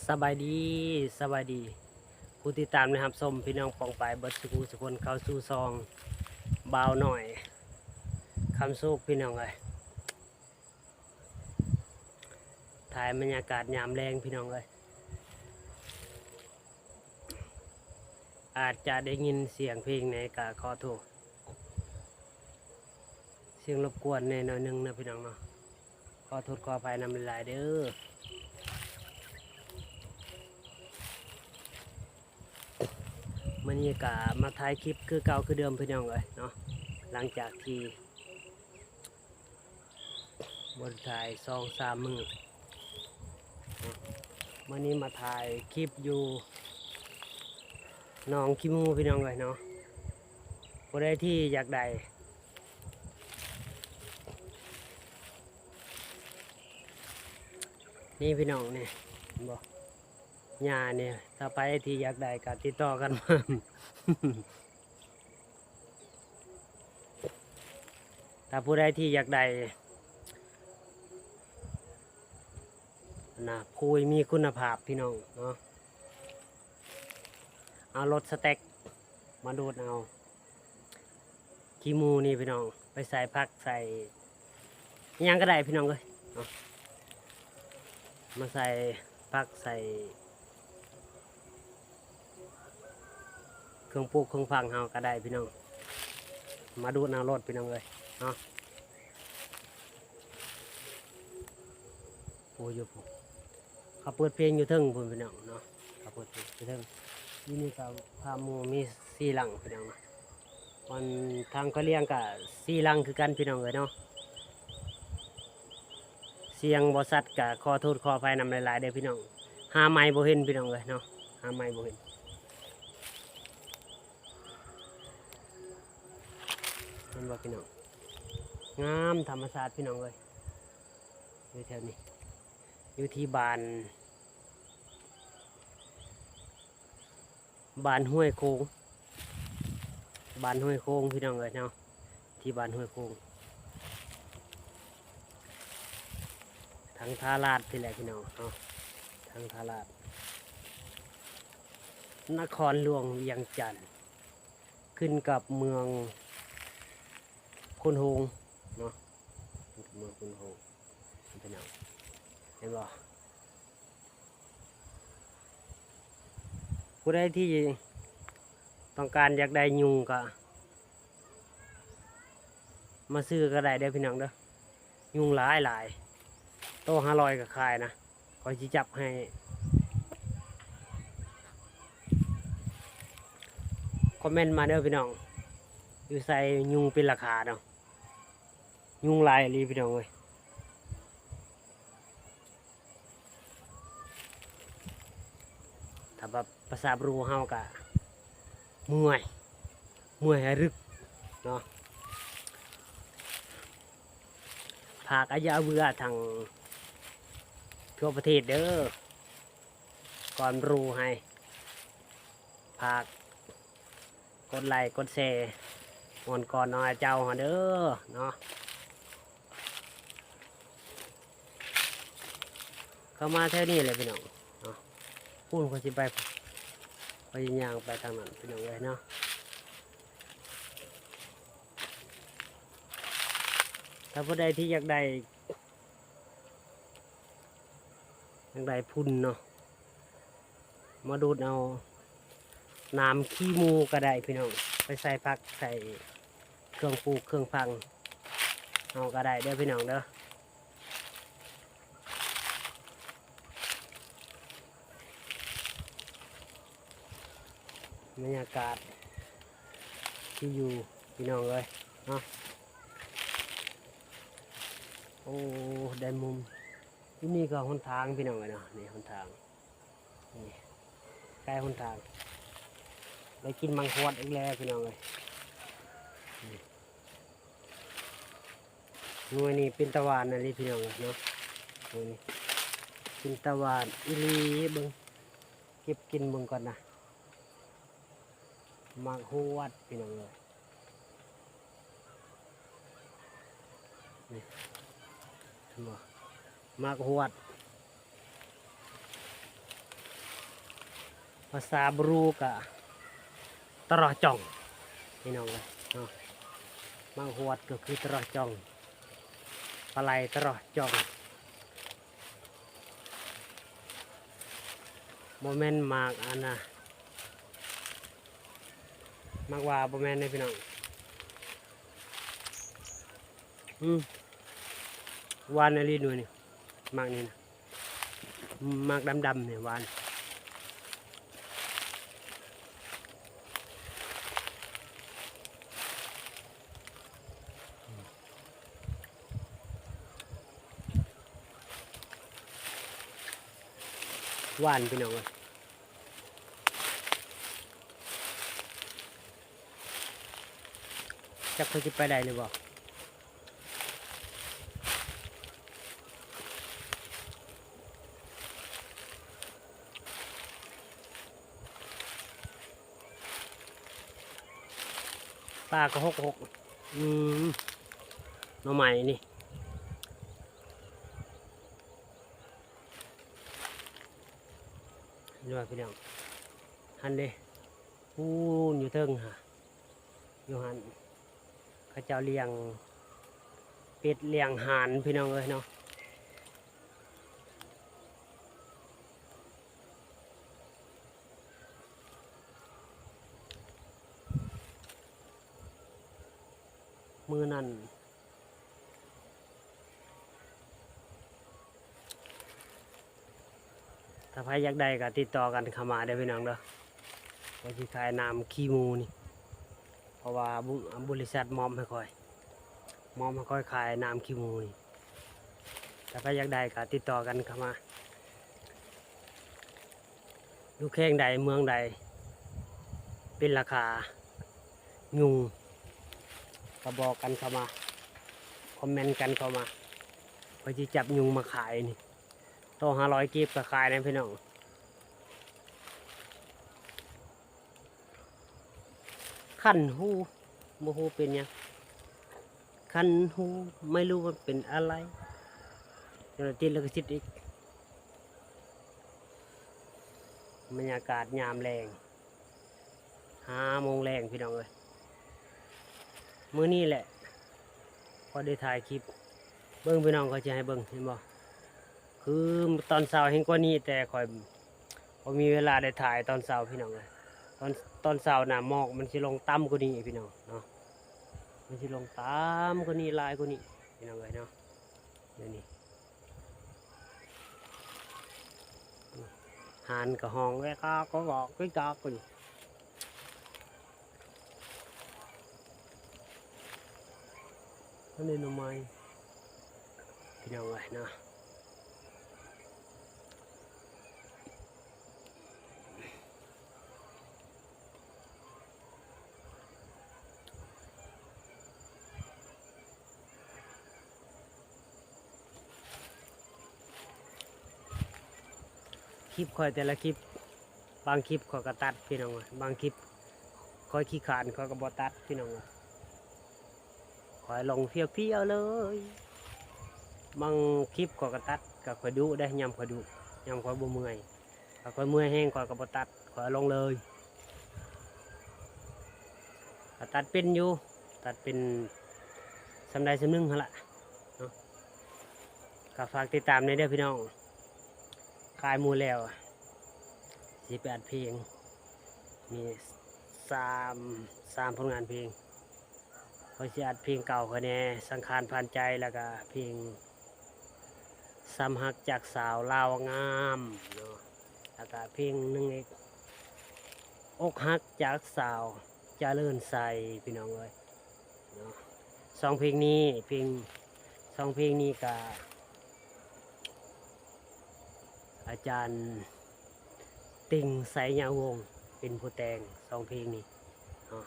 ສະບາຍດີ ສະບາຍດີ ຜູ້ຕິດຕາມ ແລະ ຮັບຊົມ ພີ່ນ້ອງປ້ອງປາຍເບິດສູ່ຜູ້ສູ່ຄົນ ເຂົ້າສູ່ຊ່ອງບ່າວນ້ອຍ ຄຳສຸກ ພີ່ນ້ອງເອີຍ. ຖ່າຍບັນຍາກາດຍາມແລງ ພີ່ນ້ອງເອີຍ. ອາດຈະໄດ້ຍິນສຽງເພງແດ່ ກະຂໍໂທດ ສຽງລົບກວນແດ່ໜ້ອຍໜຶ່ງເນາະ ພີ່ນ້ອງເນາະ. ຂໍໂທດຂໍອະໄພນຳຫຼາຍໆເດີ. ມື້ນີ້ກະມາຖ່າຍຄລິບຄືເກົ່າຄືເດີມ ພີ່ນ້ອງເອີຍເນາະ. ຫຼັງຈາກທີ່ ບໍ່ໄດ້ຖ່າຍສອງສາມມື້ເນາະ. ມື້ນີ້ມາຖ່າຍຄລິບຢູ່ໜອງຂີ້ໝູ່ ພີ່ນ້ອງເອີຍເນາະ. ຜູ້ໃດທີ່ຢາກໄດ້ ນີ້ພີ່ນ້ອງ ນີ້ ເຫັນບໍ່ ຫຍ້ານີ້ ຖ້າໃຜທີ່ຢາກໄດ້ກໍຕິດຕໍ່ກັນມາ. ຖ້າຜູ້ໃດທີ່ຢາກໄດ້ນະ ປຸ໋ຍມີຄຸນນະພາບ ພີ່ນ້ອງເນາະ, ເອົາລົດສະແຕັກມາດູດເອົາ ຂີ້ໝູ່ນີ້ ພີ່ນ້ອງ ໄປໃສ່ຜັກ ໃສ່ຫຍັງກໍໄດ້ ພີ່ນ້ອງເອີຍເນາະ. ມາໃສ່ຜັກ ໃສ່ເຄື່ອງປູກເຄື່ອງຝັງເຮົາກໍໄດ້ ພີ່ນ້ອງ. ມາດູດເອົາໂລດ ພີ່ນ້ອງເອີຍເນາະ. ໂອ້ ຢູ່ພຸ້ນ ເຂົາເປີດເພງຢູ່ເທິງພຸ້ນ ພີ່ນ້ອງເນາະ, ເຂົາເປີດເພງຢູ່ເທິງ. ຢູ່ນີ້ກໍຟາມໝູມີສີ່ຫຼັງ ພີ່ນ້ອງເນາະ. ອັນທາງຂ້ອຍລ້ຽງກະສີ່ຫຼັງຄືກັນ ພີ່ນ້ອງເອີຍເນາະ. ສຽງບໍ່ຊັດກະຂໍໂທດຂໍອະໄພນຳຫຼາຍໆເດີ ພີ່ນ້ອງ. ຫາໄມບໍ່ເຫັນ ພີ່ນ້ອງເອີຍເນາະ, ຫາໄມບໍ່ເຫັນ. ເຫັນບໍ່ ພີ່ນ້ອງ? ງາມທຳມະຊາດ ພີ່ນ້ອງເອີຍ. ຢູ່ແຖວນີ້ ຢູ່ທີ່ບ້ານ ບ້ານຫ້ວຍໂຂງ ບ້ານຫ້ວຍໂຂງ ພີ່ນ້ອງເອີຍເນາະ, ທີ່ບ້ານຫ້ວຍໂຂງ ທາງທ່າລາດພີ້ແຫຼະ ພີ່ນ້ອງເນາະ, ທາງທ່າລາດ ນະຄອນຫຼວງວຽງຈັນ ຂຶ້ນກັບເມືອງໂພນໂຮງເນາະ, ເມືອງໂພນໂຮງ ພີ່ນ້ອງ ເຫັນບໍ່? ຜູ້ໃດທີ່ຕ້ອງການຢາກໄດ້ຍຸງກໍມາຊື້ກໍໄດ້ເດີ ພີ່ນ້ອງເດີ. ຍຸງຫຼາຍໆ ໂຕຫ້າຮ້ອຍກໍຂາຍນະ, ຂ້ອຍຊິຈັບໃຫ້. ຄອມເມັນມາເດີ ພີ່ນ້ອງ, ຢູ່ໃສຍຸງເປັນລາຄາເນາະ? ຍຸງຫຼາຍອີ່ຫຼີ ພີ່ນ້ອງເອີຍ. ຖ້າແບບພາສາບຣູເຮົາກະເມື່ອຍ ເມື່ອຍຮະລຶກເນາະ. ຝາກອາຍາເວືອທັງທົ່ວປະເທດເດີ, ກ່ອນບຣູໃຫ້ ຝາກ ກົດໄລກົດແຊ ມ່ວນກ່ອນເນາະ ເຈົ້າເຮົາເດີເນາະ. ເຂົ້າມາແຖວນີ້ແຫຼະ ພີ່ນ້ອງເນາະ, ພຸ້ນຂ້ອຍຊິໄປ ຂ້ອຍຊິຍ່າງໄປທາງນັ້ນ ພີ່ນ້ອງເອີຍເນາະ. ຖ້າຜູ້ໃດທີ່ຢາກໄດ້ ຢາກໄດ້ຝຸ່ນເນາະ ມາດູດເອົານ້ຳຂີ້ໝູກໍໄດ້ ພີ່ນ້ອງ, ໄປໃສ່ຜັກໃສ່ເຄື່ອງປູກເຄື່ອງຝັງເຮົາກໍໄດ້ເດີ ພີ່ນ້ອງເດີ. ບັນຍາກາດທີ່ຢູ່ ພີ່ນ້ອງເອີຍເນາະ. ໂອ້ ໄດ້ມຸມ. ຢູ່ນີ້ກໍຫົນທາງ ພີ່ນ້ອງເອີຍເນາະ, ນີ້ຫົນທາງ ນີ້ໃກ້ຫົນທາງ. ໄດ້ກິນໝາກຮວດອີກແລ້ວ ພີ່ນ້ອງເອີຍ. ນີ້ ໜ່ວຍນີ້ເປັນຕາຫວານອີ່ຫຼີ ພີ່ນ້ອງເອີຍເນາະ, ໜ່ວຍນີ້ເປັນຕາຫວານອີ່ຫຼີ. ເບິ່ງ ເກັບກິນເບິ່ງກ່ອນນະ. ໝາກຮວດ ພີ່ນ້ອງເອີຍ, ນີ້ ເຫັນບໍ່? ໝາກຮວດ ພາສາບຣູກະຕະຫຼໍ່ຈ່ອງ ພີ່ນ້ອງເອີຍເນາະ. ໝາກຫວດກໍຄືຕະຫຼໍ່ຈ່ອງ ປາໄຫຼຕະຫຼໍ່ຈ່ອງ ບໍ່ແມ່ນໝາກອັນນະ ໝາກຫວ້າບໍ່ແມ່ນເດ້ພີ່ນ້ອງ. ອືມ ຫວານອີ່ຫຼີໜ່ວຍນີ້ ໝາກນີ້ນະ ໝາກດຳໆນີ້ຫວານ. ຫວານ ພີ່ນ້ອງເອີຍ. ຈັກເພິ່ນຊິໄປໄດ້ຫຼືບໍ່. ປາກະຫົກຫົກ ອືມ ໜໍ່ໄມ້ນີ້ ເຫັນບໍ່ພີ່ນ້ອງ ຫັ້ນເດ້ ປູນຢູ່ເທິງຫັ້ນ ຢູ່ຫັ້ນ ເຂົາເຈົ້າລ້ຽງເປັດລ້ຽງຫ່ານ ພີ່ນ້ອງເອີຍເນາະ. ມື້ນັ້ນ ຖ້າໃຜຢາກໄດ້ກໍຕິດຕໍ່ກັນເຂົ້າມາເດີພີ່ນ້ອງເດີ ຂ້ອຍຊິຂາຍນ້ຳຂີ້ໝູນີ້ ເພາະວ່າ ບໍລິສັດມອບໃຫ້ຂ້ອຍ ມອບໃຫ້ຂ້ອຍຂາຍນ້ຳຂີ້ໝູນີ້. ຖ້າໃຜຢາກໄດ້ກໍຕິດຕໍ່ກັນເຂົ້າມາ ຢູ່ແຂວງໃດເມືອງໃດ ເປັນລາຄາຍຸງ ກໍບອກກັນເຂົ້າມາ ຄອມເມັນກັນເຂົ້າມາ ຂ້ອຍຊິຈັບຍຸງມາຂາຍນີ້ ໂຕຫ້າຮ້ອຍກີບກໍຂາຍນະພີ່ນ້ອງ. ຄັນຫູ ບໍ່ຮູ້ເປັນຫຍັງ ຄັນຫູ ໄມ່ຮູ້ວ່າເປັນອະໄລ ຈົນວ່າຕິດລິຂະສິດອີກ. ບັນຍາກາດຍາມແລງ ຫ້າໂມງແລງ ພີ່ນ້ອງເອີຍ ມື້ນີ້ແຫຼະ ຂ້ອຍໄດ້ຖ່າຍຄລິບ ເບິ່ງພີ່ນ້ອງ ຂ້ອຍຊິໃຫ້ເບິ່ງ ເຫັນບໍ່ ຄືຕອນເຊົ້າແຮງກວ່ານີ້ ແຕ່ຂ້ອຍບໍ່ມີເວລາໄດ້ຖ່າຍຕອນເຊົ້າ ພີ່ນ້ອງເອີຍ. ຕອນ ຕອນເຊົ້ານະ ໝອກມັນຊິລົງຕ່ຳກວ່ານີ້ ພີ່ນ້ອງເນາະ ມັນຊິລົງຕ່ຳກວ່ານີ້ ຫຼາຍກວ່ານີ້ ພີ່ນ້ອງເອີຍເນາະ. ດຽວນີ້ ຫ່ານກໍຮ້ອງແວກກອກກອກກອກກອກຢູ່. ອັນນີ້ໜໍ່ໄມ້ ພີ່ນ້ອງເອີຍເນາະ. ຄລິບຂ້ອຍແຕ່ລະຄລິບ ບາງຄລິບຂ້ອຍກໍຕັດ ພີ່ນ້ອງເອີຍ ບາງຄລິບຂ້ອຍຂີ້ຄ້ານ ຂ້ອຍກໍບໍ່ຕັດ ພີ່ນ້ອງເອີຍ ຂ້ອຍລົງພຽວໆເລີຍ. ບາງຄລິບຂ້ອຍກໍຕັດ ກໍຂ້ອຍດຸເດ້ ຍາມຂ້ອຍດຸ ຍາມຂ້ອຍບໍ່ເມື່ອຍ ຖ້າຂ້ອຍເມື່ອຍແຮງ ຂ້ອຍກໍບໍ່ຕັດ ຂ້ອຍເອົາລົງເລີຍ. ກໍຕັດເປັນຢູ່ ຕັດເປັນສ່ຳໃດສ່ຳໜຶ່ງຫັ້ນລະເນາະ. ກໍຝາກຕິດຕາມແດ່ເດີພີ່ນ້ອງ ຂາຍໝູ່ແລ້ວ ຊິໄປອັດເພງ ມີສາມ ສາມຜົນງານເພງ. ຂ້ອຍຊິອັດເພງເກົ່າຂ້ອຍແດ່ ສັງຂານຜ່ານໃຈ ແລ້ວກະເພງຊ້ຳຮັກຈາກສາວລາວງາມເນາະ ແລ້ວກະເພງໜຶ່ງອີກ ອົກຫັກຈາກສາວຈະເລີນໄຊ ພີ່ນ້ອງເອີຍເນາະ. ສອງເພງນີ້ ເພງ ສອງເພງນີ້ກະ ອາຈານ ເຕັງ ໄຊຍະວົງ ເປັນຜູ້ແຕ່ງສອງເພງນີ້ເນາະ.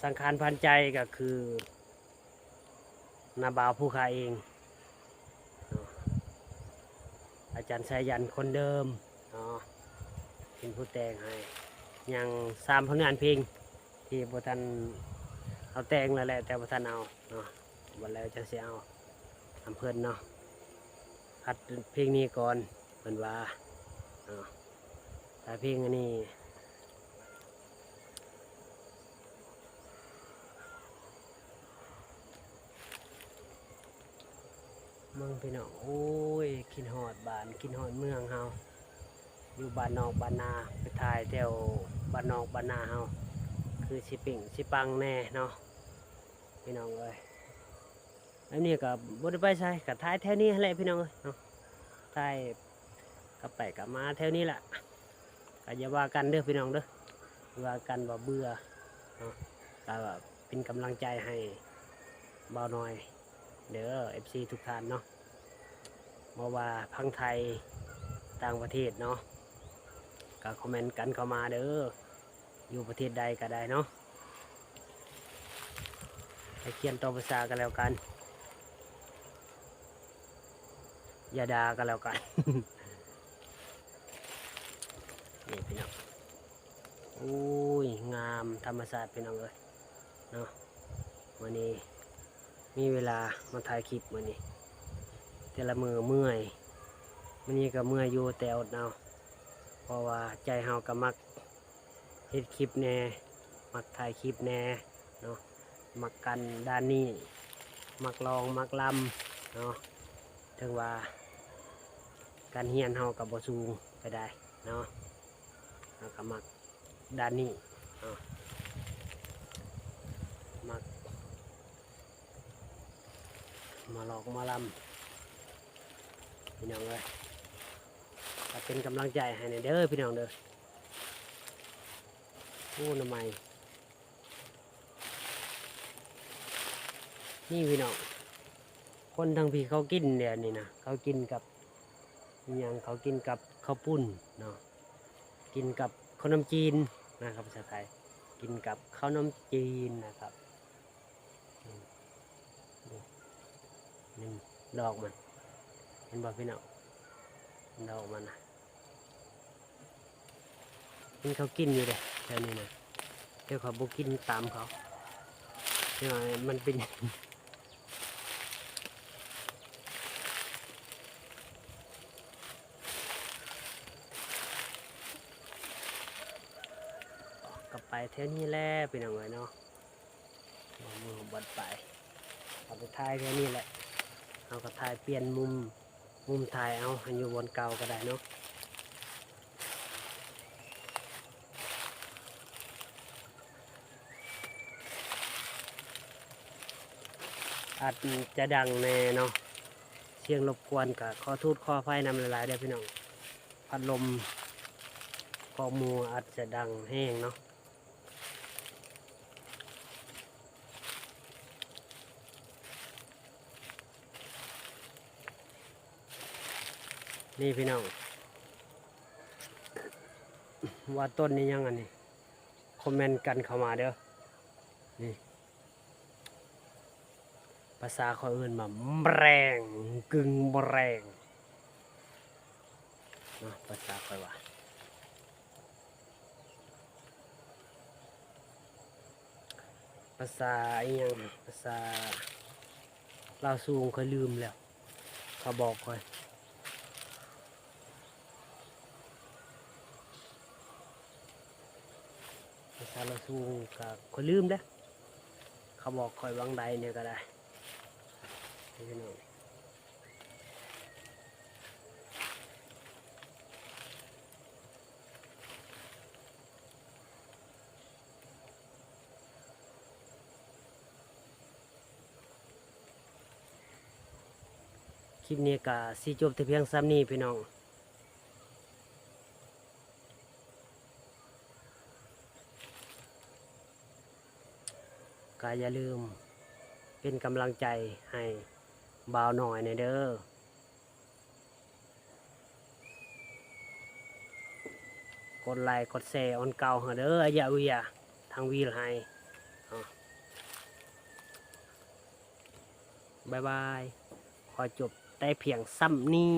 ສັງຂານຜ່ານໃຈກໍຄືນ້າບ່າວຜູ້ຂ້າເອງເນາະ ອາຈານສາຍັນຄົນເດີມເນາະ ເປັນຜູ້ແຕ່ງໃຫ້. ຍັງສາມຜົນງານເພງທີ່ບໍ່ທັນ ເອົາແຕ່ງແລ້ວແຫຼະ ແຕ່ບໍ່ທັນເອົາເນາະ ບັດແລ້ວຈັ່ງຊິເອົານຳເພິ່ນເນາະ. ອັດເພງນີ້ກ່ອນ ເພິ່ນວ່າເນາະ ຖ້າເພງອັນນີ້ ເບິ່ງພີ່ນ້ອງ ໂອ້ຍ ຄິດຮອດບ້ານ ຄິດຮອດເມືອງເຮົາ ຢູ່ບ້ານນອກບ້ານນາ ໄປຖ່າຍແຖວບ້ານນອກບ້ານນາເຮົາ ຄືຊິເປັງຊິປັງແດ່ເນາະ ພີ່ນ້ອງເອີຍ. ອັນນີ້ກໍບໍ່ໄດ້ໄປໃສ ກໍຖ່າຍແຖວນີ້ຫັ້ນແຫຼະ ພີ່ນ້ອງເອີຍເນາະ ຖ່າຍກັບໄປກັບມາແຖວນີ້ແຫຼະ. ກໍຢ່າວ່າກັນເດີພີ່ນ້ອງເດີ ວ່າກັນວ່າເບື່ອເນາະ ກໍເປັນກຳລັງໃຈໃຫ້ບ່າວນ້ອຍເດີ ເອັຟຊີ ທຸກທ່ານເນາະ ບໍ່ວ່າທາງໄທ ຕ່າງປະເທດເນາະ ກໍຄອມເມັນກັນເຂົ້າມາເດີ ຢູ່ປະເທດໃດກໍໄດ້ເນາະ ໃຫ້ຂຽນຕໍ່ພາສາກັນແລ້ວກັນ ຢ່າດ່າກັນແລ້ວກັນ ນີ້ພີ່ນ້ອງ ໂອ້ຍ ງາມທຳມະຊາດພີ່ນ້ອງເອີຍເນາະ. ມື້ນີ້ມີເວລາມາຖ່າຍຄລິບມື້ນີ້ ແຕ່ລະມື້ເມື່ອຍ ມື້ນີ້ກໍເມື່ອຍຢູ່ ແຕ່ອົດເອົາ ເພາະວ່າໃຈເຮົາກໍມັກເຮັດຄລິບແດ່ ມັກຖ່າຍຄລິບແດ່ເນາະ ມັກກັນດ້ານນີ້ ມັກຮ້ອງມັກລຳເນາະ ເຖິງວ່າ ການຮຽນເຮົາກໍບໍ່ສູງປານໃດເນາະ ເຮົາກໍມັກດ້ານນີ້ເນາະ ມັກມາລອກມາລຳ ພີ່ນ້ອງເອີຍ ກໍເປັນກຳລັງໃຈໃຫ້ແດ່ເດີພີ່ນ້ອງເດີ. ໂອ້ ໜໍ່ໄມ້ ນີ້ພີ່ນ້ອງ ຄົນທາງພີ້ເຂົາກິນແນວນີ້ນະ ເຂົາກິນກັບອີ່ຫຍັງ ເຂົາກິນກັບເຂົ້າປຸ້ນເນາະ ກິນກັບເຂົ້າໜົມຈີນນະຄັບ ພາສາໄທ ກິນກັບເຂົ້າໜົມຈີນນະຄັບ. ນີ້ ນີ້ດອກມັນ ເຫັນບໍ່ພີ່ນ້ອງ ດອກມັນນະ. ມັນເຂົາກິນຢູ່ເດ້ແຖວນີ້ນະ ແຕ່ຂ້ອຍບໍ່ກິນຕາມເຂົາ ແຕ່ວ່າມັນເປັນ ກໍໄປແຖວນີ້ແຫຼະພີ່ນ້ອງເອີຍເນາະ. ບໍ່ມີບ່ອນໄປ ເຮົາໄປຖ່າຍແຖວນີ້ແຫຼະ ເຮົາກໍຖ່າຍປ່ຽນມຸມ ມຸມຖ່າຍເອົາ ໃຫ້ຢູ່ບ່ອນເກົ່າກໍໄດ້ເນາະ. ອາດຈະດັງແດ່ເນາະ ສຽງລົບກວນກໍຂໍໂທດຂໍອະໄພນຳຫຼາຍໆເດີພີ່ນ້ອງ. ພັດລົມຄອກໝູອາດຈະດັງແຮງເນາະ. ນີ້ພີ່ນ້ອງ ວ່າຕົ້ນນີ້ຫຍັງອັນນີ້ ຄອມເມັນກັນເຂົ້າມາເດີ. ນີ້ ພາສາຂ້ອຍເອີ້ນວ່າແບຣງ ກຶ່ງແບຣງເນາະ ພາສາຂ້ອຍວ່າ. ພາສາອີ່ຫຍັງ ພາສາລາວສູງຂ້ອຍລືມແລ້ວ ເຂົາບອກຂ້ອຍ ພາສາລາວສູງກໍຂ້ອຍລືມແລ້ວ ເຂົາບອກຂ້ອຍຫວ່າງໃດແດ່ກໍໄດ້ ພີ່ນ້ອງ. ຄລິບນີ້ກໍຊິຈົບແຕ່ພຽງສ່ຳນີ້ພີ່ນ້ອງ ກໍຢ່າລືມເປັນກຳລັງໃຈໃຫ້ບ່າວນ້ອຍແດ່ເດີ. ກົດໄລກົດແຊອ່ອນເກົ່າເຮົາເດີ ອາຢາເວຍ ທາງວີລໄຮ ບາຍບາຍ ຂໍຈົບແຕ່ພຽງສ່ຳນີ້.